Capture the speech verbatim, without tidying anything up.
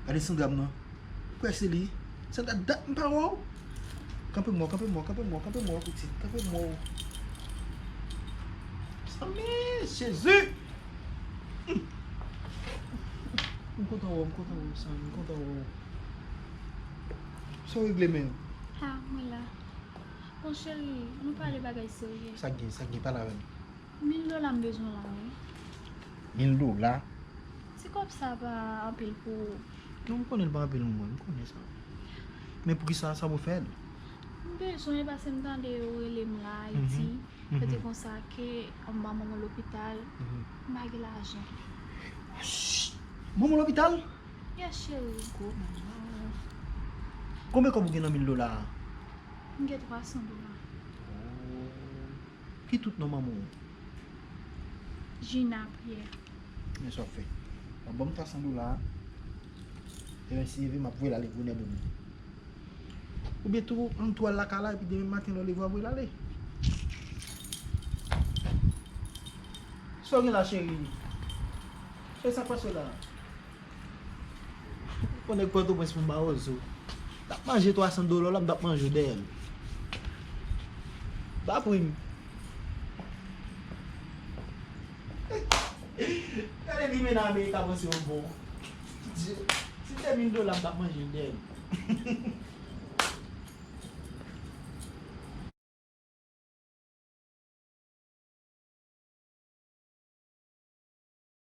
Gade Sandra m nan. Kwè se li. Sandra, dat m pa wè w. Kanpe mò, kanpe mò, kanpe mò, kanpe mò, pitit. Kanpe mò. Sanmi, Jezi! M kontan wè w, m kontan wè w, Sanmi, m kontan wè w. Sa w regle menm? Ah, mwen la. Bon, cheri, nou pale bagay serye. Sa k gen, sa k gen, pale avè m. Mil dola m bezwen la, wi. Mil dola? Ti kòb sa pa anpil pou ou. Non, m konnen l pa anpil mwen, m konnen sa. Men poukisa, sa pou fè l? M bezwen, paske m tande yo rele m la, Ayiti. Yo te konsa ke m ba manman lopital, m pa gen lajan. Manman lopital? Yes, cheri. Gwo manman. Konbyen kòb ou gen nan mil dola a? M gen twa san dola. Oh. Ki tout non manman w? Gina Pierre. Men sa w ap fè. W ap ban m twa san dola a. Demen si Dye vle, m ap voye l ale bonè bonè. Oubyen tou, ann tou al lakay la, epi demen maten lè w leve w ap voye l ale. Sa w gen la, cheri? Cheri, sa k pase w la? Ou nèg Pòtoprens pou m ba w zo. T ap manje twa san dola la, m t ap manje w dèyè l. Ba pri m. Gade li mennen Amerik a panse yo bon. Dye, si se mil dola, m t ap manje l dèyè l.